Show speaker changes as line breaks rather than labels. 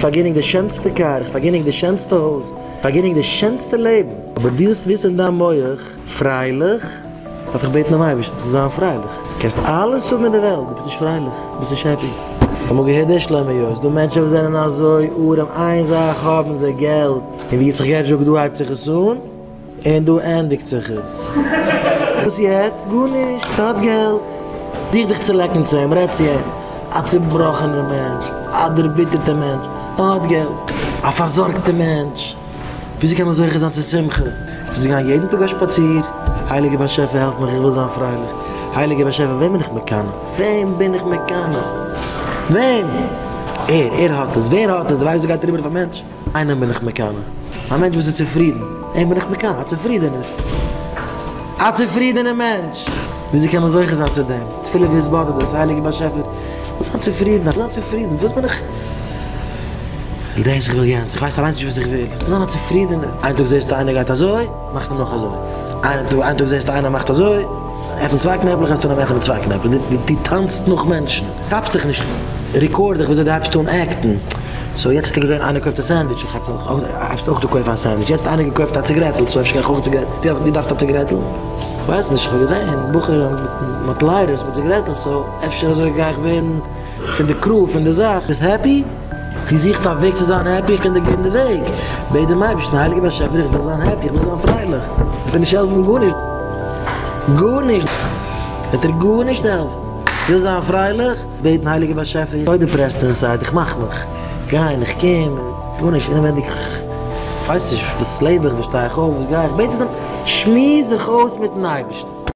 פארגין די שענסטע קאר, איך פארגין די שענסטע הויז, פארגין די שענסטע לעבן, אבער דו זאלסט וויסן אין דיין מח, פרייליך, דארף איך בעטן דעם אייבערשטן צו זיין פרייליך. קענסט אלעס האבן אין די וועלט, דו ביסט נישט פרייליך, דו ביסט נישט happy. האסט אמאל געהערט דער שלמה יואל? ס'דא מענטשן וואס זענען אזוי ארעם, איין זאך האבן זיי, געלט. און ווי איצך גערטש זאגט, דא הייבט זיך עס אן, און דא ענדיגט זיך עס. וואס יעצט? גארנישט, ער האט געלט. זוך דיך צו לעקן צו אים, רעד צו אים. א צובראכענער מענטש, א דערביטערטער מענטש, ער האט געלט. א פארזארגטער מענטש. וויאזוי קען מען זוכה זיין צו שמחה? צו גיין יעדן טאג א שפאציר, הייליגער באשעפער העלף מיך איך וויל זיין פרייליך, הייליגער באשעפער וועם בין איך מקנא? וועם בין איך מקנא? וועם? ער, ער האט עס, ווער האט עס? דו ווייסט וואס גייט אריבער אויף א מענטש? איינעם בין איך מקנא, א מענטש וואס איז צופרידן, אים בין איך מקנא, א צופרידענער, א צופרידענער מענטש! וויאזוי קען מען זוכה זיין צו דעם? תפילה והתבודדות, הייליגער באשעפער, איך וויל זיין צופרידן, זיין צופרידן, וואס בין איך? איך וויל דאס, איך וויל יענץ, איך ווייס אליינס נישט וואס איך וויל, איך וויל זיין א צופרידענער. איין טאג זעסטו איינער גייט אזוי, מאכסטו נאך אזוי. איין טאג, איין טאג זעסטו איינער מאכט אזוי, עפן צוויי קנעפלעך, הייבסט אן עפענען צוויי קנעפלעך, דו דו טאנצט נאך מענטשן, כאפסט זיך נישט, record דיך וויאזוי דו הייבסט אן act ן. so יעצט האט ער געזען איינער קויפט א סענדוויטש, איך הייב אויך אן צו קויפן א סענדוויטש, יעצט האט איינער געקויפט א ציגרעטל, so אפשר גיי איך אויך ציגרעטל, דו דארפסט א ציגרעטל? כ'ווייס נישט, כ'האב געזען בחורים מיט lighters מיט ציגרעטלעך, so אפשר אזוי גיי איך ווערן פון די crew פון די זאך. ביסט happy? דו זוכסט א וועג צו זיין happy? איך קען דיר געבן די וועג. בעט דעם אייבערשטן, הייליגער באשעפער איך וויל זיין happy, איך וויל זיין פרייליך. וועט דיר נישט העלפן גארנישט. גארנישט. וועט דיר גארנישט העלפן. ווילסט זיין פרייליך? בעטן הייליגער באשעפער איך בין depressed inside, איך מאך מיך גיין איך קום גארנישט אינעווענדיג כ'ווייס נישט וואס לעב איך וואס שטיי איך אויף וואס גיי איך, בעט איך דעם שמועס זיך אויס מיטן אייבערשטן.